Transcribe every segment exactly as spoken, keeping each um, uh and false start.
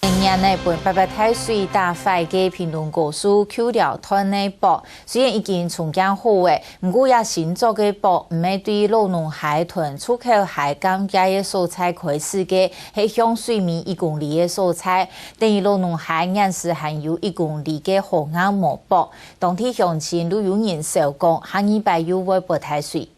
今年呢，分八八大水打壞个屏東高樹舊寮段个駁，雖然已經重建好了，毋過這新做个駁毋係對荖濃溪同出口溪交界个所在開始个，係向水面一公里个所在，等於荖濃溪現時還有一公里个河坳無駁。當地鄉親都有人笑講，下二擺又會駁大水。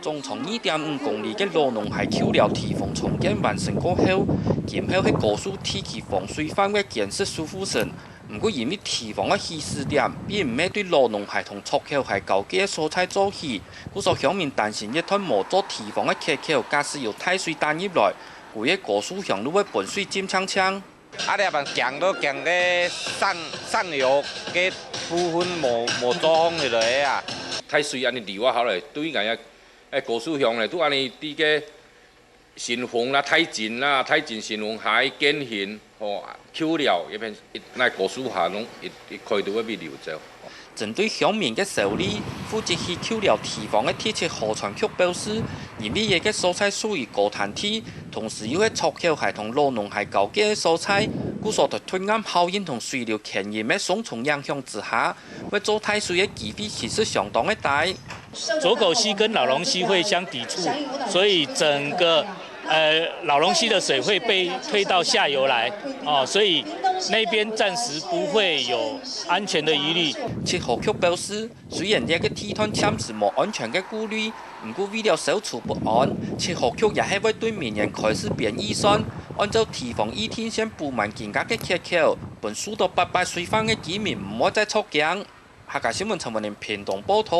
總長二點五公里个荖濃溪舊寮堤防重建完成過後，今後係高樹地區防水範圍建設守護神。毋過因為堤防个起始點並毋係對荖濃溪同出口溪交界个所在做起，故所鄉民擔心這段無做堤防个缺口，假使有大水打入來，歸个高樹鄉路會分水浸淨淨。 啊，這班行都行个上，上游个部分無，無做好起來啊。大水恁呢流啊，好嘞，對𠊎个，欸，高樹鄉嘞，都恁呢，在个新豐啦、大圳啦、大圳新豐溪、建興，吼，舊寮這片，一，該高樹下攏一，一開都會被流走。 針對鄉民个憂慮，負責起舊寮堤防个第七河川局表示，因為這个所在屬於高灘地，同時又係出口溪同荖濃溪交界个所在，故所在斷岩效應同水流牽引个雙重影響之下，會做大水个機會其實相當个大。左狗溪跟荖濃溪會相抵觸，所以整個，呃，荖濃溪的水會被推到下游來，哦，所以那邊暫時不會有安全的疑慮。七河局表示，雖然這个地段暫時無安全个顧慮，毋過為了消除不安，七河局也係會對明年開始編預算，按照堤防預定先補滿金額个缺口，分受到八八水患个居民毋會再著驚。客家新聞陳文玲屏東報導。